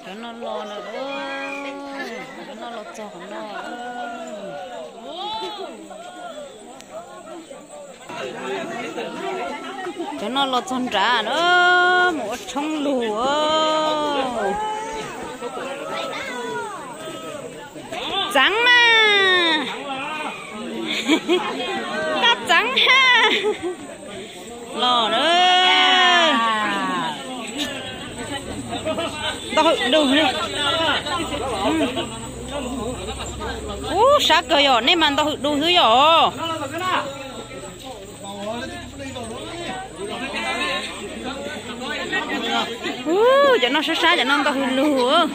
Cov no los lawm, cov no los txog qhov no. Cov no los txog nrad na, mus ua tshoob lug. Txeev na, koj txeev ha. Los na. Ntau hwm dug li. Ub, sab kawg yom, nej mas ntau hwm dug xwb yom. Ub, cov no sab sab, cov no ntau hwm lug.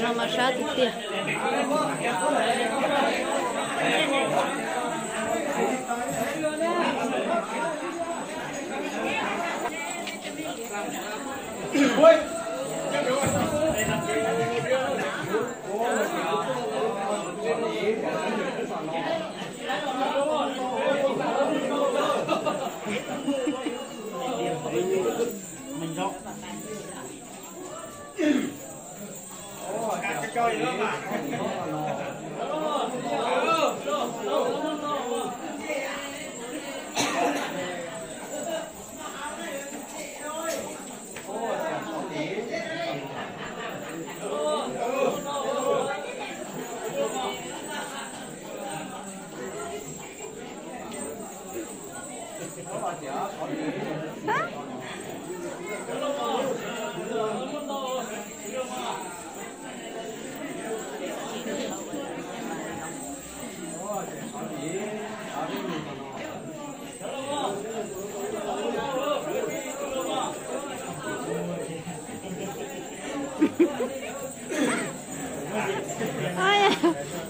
No mas sab tiag tiag.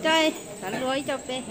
Coj, xav luaj ib co peb.